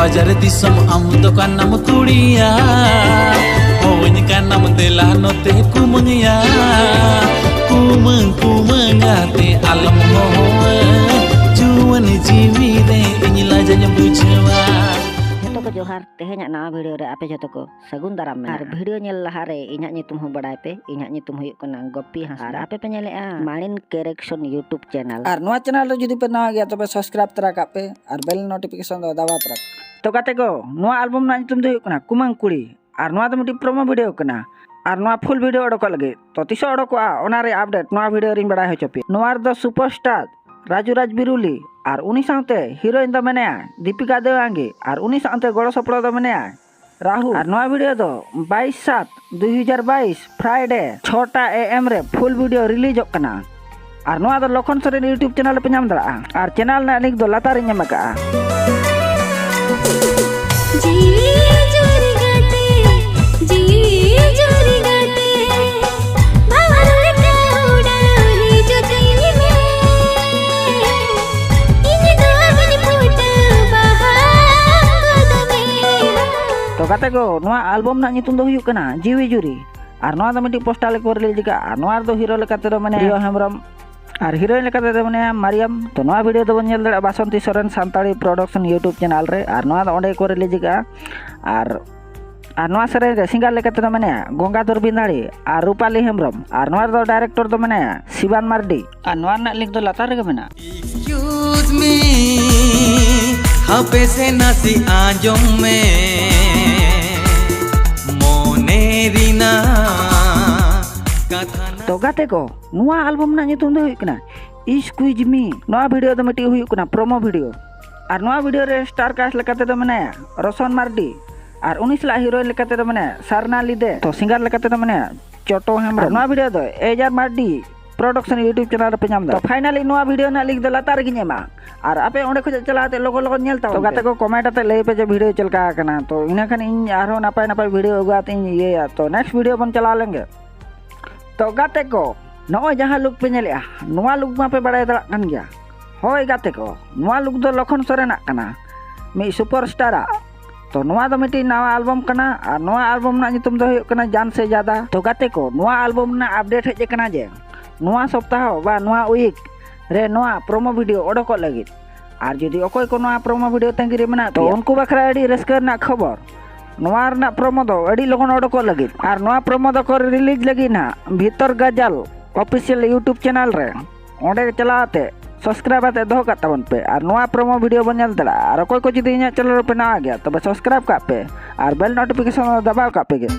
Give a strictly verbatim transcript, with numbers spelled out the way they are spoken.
ᱵᱟᱡᱟᱨ ᱫᱤᱥᱚᱢ ᱟᱢ ᱫᱚ ᱠᱟᱱᱟᱢ ᱠᱩᱲᱤᱭᱟ, ᱦᱚᱧ ᱠᱟᱱᱟᱢ ᱫᱮᱞᱟ ᱱᱚᱛᱮ ᱠᱩᱢᱟᱹᱝᱭᱟ᱾ ᱠᱩᱢᱟᱹᱝ ᱠᱩᱢᱟᱹᱝ ᱟᱛᱮ ᱟᱞᱚᱢ ᱦᱚᱦᱚᱣᱟᱹᱧ, ᱡᱩᱣᱟᱹᱱ ᱡᱤᱣᱤ ᱨᱮ ᱤᱧ ᱞᱟᱡᱟᱧ ᱵᱩᱡᱷᱟᱹᱣᱟ᱾ ᱡᱚᱛᱚ ᱠᱚ ᱡᱚᱦᱟᱨ, ᱛᱮᱦᱮᱧᱟᱜ ᱱᱟᱣᱟ ᱵᱷᱤᱰᱤᱭᱳ ᱨᱮ ᱟᱯᱮ ᱡᱚᱛᱚ ᱠᱚ ᱥᱟᱹᱜᱩᱱ ᱫᱟᱨᱟᱢ ᱢᱮᱱᱟᱜᱼᱟ᱾ ᱟᱨ ᱵᱷᱤᱰᱤᱭᱳ ᱧᱮᱞ ᱞᱟᱦᱟᱨᱮ ᱤᱧᱟᱹᱜ ᱧᱩᱛᱩᱢ ᱦᱚᱸ ᱵᱟᱲᱟᱭ ᱯᱮ᱾ ᱤᱧᱟᱹᱜ ᱧᱩᱛᱩᱢ ᱦᱩᱭᱩᱜ ᱠᱟᱱᱟ ᱜᱳᱯᱤ ᱦᱟᱸᱥᱫᱟ᱾ ᱟᱨ ᱟᱯᱮ ᱯᱮ ᱧᱮᱞᱮᱜᱼᱟ ᱢᱟᱲᱤᱱ ᱠᱮᱨᱮᱠᱥᱚᱱ YouTube ᱪᱮᱱᱮᱞ᱾ ᱟᱨ ᱱᱚᱣᱟ ᱪᱮᱱᱮᱞ ᱨᱮ ᱡᱩᱫᱤ ᱯᱮ ᱱᱟᱣᱟ ᱜᱮᱭᱟ, ᱛᱚᱵᱮ ᱥᱟᱵᱥᱠᱨᱟᱭᱤᱵ ᱛᱚᱨᱟ ᱠᱟᱜ ᱯᱮ ᱟᱨ ᱵᱮᱞ ᱱᱳᱴᱤᱯᱷᱤᱠᱮᱥᱚᱱ ᱫᱚ ᱫᱟᱵᱟᱣ ᱛᱚᱨᱟ ᱠᱟᱜ ᱯᱮ᱾ ᱛᱚ ᱜᱟᱛᱮ ᱠᱚ, ᱱᱚᱣᱟ ᱟᱞᱵᱚᱢ ᱨᱮᱱᱟᱜ ᱧᱩᱛᱩᱢ ᱫᱚ ᱦᱩᱭᱩᱜ ᱠᱟᱱᱟ ᱠᱩᱢᱟᱹᱝ ᱠᱩᱲᱤ᱾ ᱟᱨ ᱱᱚᱣᱟ ᱫᱚ ᱢᱤᱫᱴᱤᱡ ᱯᱨᱳᱢᱳ ᱵᱷᱤᱰᱤᱭᱳ ᱠᱟᱱᱟ᱾ ᱟᱨ ᱱᱚᱣᱟ ᱯᱷᱩᱞ ᱵᱷᱤᱰᱤᱭᱳ ᱚᱰᱚᱠᱚᱜ ᱞᱟᱹᱜᱤᱫ, ᱛᱚ ᱛᱤᱥᱚᱜ ᱚᱰᱚᱠᱚᱜᱼᱟ, ᱚᱱᱟ ᱨᱮᱭᱟᱜ ᱟᱯᱰᱮᱴ ᱱᱚᱣᱟ ᱵᱷᱤᱰᱤᱭᱳ ᱨᱤᱧ ᱵᱟᱲᱟᱭ ᱦᱚᱪᱚ ᱯᱮᱭᱟ᱾ ᱱᱚᱣᱟ ᱨᱮᱫᱚ ᱥᱩᱯᱟᱨᱥᱴᱟᱨ ᱨᱟᱡᱩ ᱨᱟᱡᱽ ᱵᱤᱨᱩᱞᱤ ᱟᱨ ᱩᱱᱤ ᱥᱟᱶᱛᱮ ᱦᱤᱨᱳᱭᱤᱱ ᱫᱚ ᱢᱮᱱᱟᱭᱟ ᱫᱤᱯᱤᱠᱟ ᱫᱮᱣᱟᱝᱜᱤ ᱟᱨ ᱩᱱᱤ ᱥᱟᱶᱛᱮ ᱜᱚᱲᱚ ᱥᱚᱯᱚᱲᱚ ᱫᱚ ᱢᱮᱱᱟᱭᱟ ᱨᱟᱦᱩᱞ᱾ ᱟᱨ ᱱᱚᱣᱟ ᱵᱷᱤᱰᱤᱭᱳ ᱫᱚ ᱵᱟᱭᱤᱥ ᱥᱟᱛ ᱫᱩᱭ ᱦᱟᱡᱟᱨ ᱵᱟᱭᱤᱥ ᱯᱷᱨᱟᱭᱰᱮ ᱪᱷᱚᱴᱟ ᱮ ᱮᱢ ᱨᱮ ᱯᱷᱩᱞ ᱵᱷᱤᱰᱤᱭᱳ ᱨᱤᱞᱤᱡᱚᱜ ᱠᱟᱱᱟ᱾ ᱟᱨ ᱱᱚᱣᱟ ᱫᱚ ᱞᱚᱠᱷᱚᱱ ᱥᱚᱨᱮᱱ YouTube ᱪᱮᱱᱮᱞ ᱨᱮᱯᱮ ᱧᱟᱢ ᱫᱟᱲᱮᱭᱟᱜᱼᱟ᱾ ᱟᱨ ᱪᱮᱱᱮᱞ ᱨᱮᱱᱟᱜ ᱞᱤᱝᱠ ᱫᱚ ᱞᱟᱛᱟᱨ ᱨᱤᱧ ᱮᱢ ᱟᱠᱟᱜᱼᱟ᱾ ᱡᱤᱣᱤ ᱡᱩᱨᱤ ᱜᱟᱛᱮ, ᱡᱤᱣᱤ ᱡᱩᱨᱤ ᱜᱟᱛᱮ, ᱵᱷᱟᱣᱟᱞ ᱞᱮᱠᱟ ᱩᱰᱟᱹᱣ ᱦᱤᱡᱩᱜ ᱤᱧ ᱢᱮ᱾ ᱤᱧ ᱫᱚ ᱟᱹᱰᱤ ᱯᱷᱩᱴᱟᱹ ᱵᱟᱦᱟ ᱜᱚᱫ ᱢᱮ᱾ ᱛᱚ ᱜᱟᱛᱮ ᱠᱚ, ᱱᱚᱣᱟ ᱟᱞᱵᱚᱢ ᱨᱮᱱᱟᱜ ᱧᱩᱛᱩᱢ ᱫᱚ ᱦᱩᱭᱩᱜ ᱠᱟᱱᱟ ᱡᱤᱣᱤ ᱡᱩᱨᱤ᱾ ᱟᱨ ᱱᱚᱣᱟ ᱫᱚ ᱢᱤᱫᱴᱤᱡ ᱯᱳᱥᱴᱟᱨ ᱞᱮᱠᱟ ᱠᱚ ᱨᱤᱞᱤᱡᱽ ᱟᱠᱟᱫᱼᱟ᱾ ᱟᱨ ᱱᱚᱣᱟ ᱨᱮᱫᱚ ᱦᱤᱨᱳ ᱞᱮᱠᱟ ᱛᱮᱫᱚ ᱢᱮᱱᱟᱭᱟ ᱨᱤᱭᱳ ᱦᱮᱢᱵᱨᱚᱢ᱾ ᱟᱨ ᱦᱤᱨᱳᱭᱤᱱ ᱞᱮᱠᱟ ᱛᱮᱫᱚ ᱢᱮᱱᱟᱭᱟ ᱢᱟᱨᱤᱭᱟᱢ᱾ ᱛᱚ ᱱᱚᱣᱟ ᱵᱷᱤᱰᱤᱭᱳ ᱫᱚᱵᱚᱱ ᱧᱮᱞ ᱫᱟᱲᱮᱭᱟᱜᱼᱟ Basanti Soren Santali production YouTube channel ᱨᱮ᱾ ᱟᱨ ᱱᱚᱣᱟ ᱫᱚ ᱚᱸᱰᱮ ᱜᱮᱠᱚ ᱨᱤᱞᱤᱡᱽ ᱟᱠᱟᱫᱼᱟ᱾ ᱟᱨ ᱟᱨ ᱱᱚᱣᱟ ᱥᱮᱨᱮᱧ ᱨᱮ ᱥᱤᱝᱜᱟᱨ ᱞᱮᱠᱟ ᱛᱮᱫᱚ ᱢᱮᱱᱟᱭᱟ ᱜᱚᱝᱜᱟᱫᱷᱚᱨ ᱵᱤᱸᱫᱟᱲᱤ ᱟᱨ ᱨᱩᱯᱟᱞᱤ ᱦᱮᱢᱵᱨᱚᱢ᱾ ᱟᱨ ᱱᱚᱣᱟ ᱨᱮᱫᱚ ᱰᱟᱭᱨᱮᱠᱴᱚᱨ ᱫᱚ ᱢᱮᱱᱟᱭᱟ ᱥᱤᱵᱟᱱ ᱢᱟᱨᱰᱤ᱾ ᱟᱨ ᱱᱚᱣᱟ ᱨᱮᱱᱟᱜ ᱞᱤᱝᱠ ᱫᱚ ᱞᱟᱛᱟᱨ ᱨᱮᱜᱮ ᱢᱮᱱᱟᱜᱼᱟ᱾ Excuse me, ᱦᱟᱯᱮ ᱥᱮ ᱱᱟᱥᱮ ᱟᱸᱡᱚᱢ ᱢᱮ, ᱢᱚᱱᱮ ᱨᱮᱱᱟᱜ ᱠᱟᱛᱷᱟ ᱱᱟ- ᱛᱚ ᱜᱟᱛᱮ ᱠᱚ, ᱱᱚᱣᱟ ᱟᱞᱵᱚᱢ ᱨᱮᱱᱟᱜ ᱧᱩᱛᱩᱢ ᱫᱚ ᱦᱩᱭᱩᱜ ᱠᱟᱱᱟ Excuse Me᱾ ᱱᱚᱣᱟ ᱵᱷᱤᱰᱤᱭᱳ ᱫᱚ ᱢᱤᱫᱴᱤᱡ ᱦᱩᱭᱩᱜ ᱠᱟᱱᱟ ᱯᱨᱳᱢᱳ ᱵᱷᱤᱰᱤᱭᱳ᱾ ᱟᱨ ᱱᱚᱣᱟ ᱵᱷᱤᱰᱤᱭᱳ ᱨᱮ ᱥᱴᱟᱨ ᱠᱟᱥᱴ ᱞᱮᱠᱟ ᱛᱮᱫᱚ ᱢᱮᱱᱟᱭᱟ ᱨᱳᱥᱚᱱ ᱢᱟᱨᱰᱤ᱾ ᱟᱨ ᱩᱱᱤ ᱥᱟᱞᱟᱜ ᱦᱤᱨᱳᱭᱤᱱ ᱞᱮᱠᱟ ᱛᱮᱫᱚ ᱢᱮᱱᱟᱭᱟ ᱥᱟᱨᱱᱟ ᱞᱤᱫᱮ᱾ ᱛᱚ ᱥᱤᱝᱜᱟᱨ ᱞᱮᱠᱟ ᱛᱮᱫᱚ ᱢᱮᱱᱟᱭᱟ ᱪᱚᱴᱚ ᱦᱮᱢᱵᱨᱚᱢ᱾ ᱟᱨ ᱱᱚᱣᱟ ᱵᱷᱤᱰᱤᱭᱳ ᱫᱚ ᱮᱡᱟᱨ ᱢᱟᱨᱰᱤ ᱯᱨᱚᱰᱟᱠᱥᱚᱱ YouTube ᱪᱮᱱᱮᱞ ᱨᱮᱯᱮ ᱧᱟᱢ ᱫᱟ᱾ ᱛᱚ ᱯᱷᱟᱭᱱᱟᱞᱤ ᱱᱚᱣᱟ ᱵᱷᱤᱰᱤᱭᱳ ᱨᱮᱱᱟᱜ ᱞᱤᱝᱠ ᱫᱚ ᱞᱟᱛᱟᱨ ᱨᱮᱜᱮᱧ ᱮᱢᱟ᱾ ᱟᱨ ᱟᱯᱮ ᱚᱸᱰᱮ ᱠᱷᱚᱱᱟᱜ ᱪᱟᱞᱟᱣ ᱠᱟᱛᱮ ᱞᱚᱜᱚᱱ ᱞᱚᱜᱚᱱ ᱧᱮᱞ ᱛᱟᱵᱚᱱ ᱛᱚ ᱯᱮ᱾ ᱜᱟᱛᱮ ᱠᱚ, ᱠᱚᱢᱮᱱᱴ ᱟᱛᱮ ᱞᱟᱹᱭ ᱯᱮ ᱡᱮ ᱵᱷᱤᱰᱤᱭᱳ ᱪᱮᱫ ᱞᱮᱠᱟ ᱟᱠᱟᱱᱟ᱾ ᱛᱚ ᱤᱱᱟᱹ ᱠᱷᱟᱱ ᱤᱧ ᱟᱨᱦᱚᱸ ᱱᱟᱯᱟᱭ ᱱᱟᱯᱟᱭ ᱵᱷᱤᱰᱤᱭᱳ ᱟᱹᱜᱩ ᱠᱟᱛᱮ ᱤᱧ ᱤᱭᱟᱹᱭᱟ᱾ ᱛᱚ ᱱᱮᱠᱥᱴ ᱵᱷᱤᱰᱤᱭᱳ ᱵᱚᱱ ᱪᱟᱞᱟᱣ ᱞᱮᱱ ᱜᱮ᱾ ᱛᱚ ᱜᱟᱛᱮ ᱠᱚ, ᱱᱚᱜᱼᱚᱭ ᱡᱟᱦᱟᱸ ᱞᱩᱠ ᱯᱮ ᱧᱮᱞᱮᱜᱼᱟ, ᱱᱚᱣᱟ ᱞᱩᱠ ᱢᱟᱯᱮ ᱵᱟᱲᱟᱭ ᱫᱟᱲᱮᱭᱟᱜ ᱠᱟᱱ ᱜᱮᱭᱟ᱾ ᱦᱳᱭ ᱜᱟᱛᱮ ᱠᱚ, ᱱᱚᱣᱟ ᱞᱩᱠ ᱫᱚ ᱞᱚᱠᱷᱚᱱ ᱥᱚᱨᱮᱱᱟᱜ ᱠᱟᱱᱟ᱾ ᱢᱤᱫ ᱥᱩᱯᱟᱨ ᱥᱴᱟᱨᱟᱜ᱾ ᱛᱚ ᱱᱚᱣᱟ ᱫᱚ ᱢᱤᱫᱴᱤᱡ ᱱᱟᱣᱟ ᱟᱞᱵᱟᱢ ᱠᱟᱱᱟ ᱟᱨ ᱱᱚᱣᱟ ᱟᱞᱵᱟᱢ ᱨᱮᱱᱟᱜ ᱧᱩᱛᱩᱢ ᱫᱚ ᱦᱩᱭᱩᱜ ᱠᱟᱱᱟ ᱡᱟᱱ ᱥᱮ ᱡᱟᱫᱟ᱾ ᱛᱚ ᱜᱟᱛᱮ ᱠᱚ, ᱱᱚᱣᱟ ᱟᱞᱵᱟᱢ ᱨᱮᱱᱟᱜ ᱟᱯᱰᱮᱴ ᱦᱮᱡ ᱟᱠᱟᱱᱟ ᱡᱮ ᱱᱚᱣᱟ ᱥᱚᱯᱛᱟᱦᱚ ᱵᱟ ᱱᱚᱣᱟ ᱩᱭᱤᱠ ᱨᱮ ᱱᱚᱣᱟ ᱯᱨᱳᱢᱳ ᱵᱷᱤᱰᱤᱭᱳ ᱚᱰᱚᱠᱚᱜ ᱞᱟᱹᱜᱤᱫ᱾ ᱟᱨ ᱡᱩᱫᱤ ᱚᱠᱚᱭ ᱠᱚ ᱱᱚᱣᱟ ᱯᱨᱳᱢᱳ ᱵᱷᱤᱰᱤᱭᱳ ᱛᱟᱺᱜᱤ ᱨᱮ ᱢᱮᱱᱟᱜ ᱯᱮᱭᱟ, ᱛᱚ ᱩᱱᱠᱩ ᱵᱟᱠᱷᱨᱟ ᱟᱹᱰᱤ ᱨᱟᱹᱥᱠᱟᱹ ᱨᱮᱱᱟᱜ ᱠᱷᱚᱵᱚᱨ, ᱱᱚᱣᱟ ᱨᱮᱱᱟᱜ ᱯᱨᱳᱢᱳ ᱫᱚ ᱟᱹᱰᱤ ᱞᱚᱜᱚᱱ ᱚᱰᱚᱠᱚᱜ ᱞᱟᱹᱜᱤᱫ᱾ ᱟᱨ ᱱᱚᱣᱟ ᱯᱨᱳᱢᱳ ᱫᱚᱠᱚ ᱨᱤᱞᱤᱡᱽ ᱞᱟᱹᱜᱤᱫ ᱱᱟᱦᱟᱜ ᱵᱷᱤᱛᱚᱨ ᱜᱟᱡᱟᱞ ᱚᱯᱷᱤᱥᱤᱭᱟᱞ YouTube ᱪᱮᱱᱮᱞ ᱨᱮ᱾ ᱚᱸᱰᱮ ᱪᱟᱞᱟᱣ ᱠᱟᱛᱮ ᱥᱟᱵᱥᱠᱨᱟᱭᱤᱵ ᱠᱟᱛᱮ ᱫᱚᱦᱚ ᱠᱟᱜ ᱛᱟᱵᱚᱱ ᱯᱮ ᱟᱨ ᱱᱚᱣᱟ ᱯᱨᱳᱢᱳ ᱵᱷᱤᱰᱤᱭᱳ ᱵᱚᱱ ᱧᱮᱞ ᱫᱟᱲᱮᱭᱟᱜᱼᱟ᱾ ᱟᱨ ᱚᱠᱚᱭ ᱠᱚ ᱡᱩᱫᱤ ᱤᱧᱟᱹᱜ ᱪᱮᱱᱮᱞ ᱨᱮᱯᱮ ᱱᱟᱣᱟ ᱜᱮᱭᱟ, ᱛᱚᱵᱮ ᱥᱟᱵᱥᱠᱨᱟᱭᱤᱵ ᱠᱟᱜ ᱯᱮ ᱟᱨ ᱵᱮᱞ ᱱᱳᱴᱤᱯᱷᱤᱠᱮᱥᱚᱱ ᱫᱚ ᱫᱟᱵᱟᱣ ᱠᱟᱜ ᱯᱮ ᱜᱮ᱾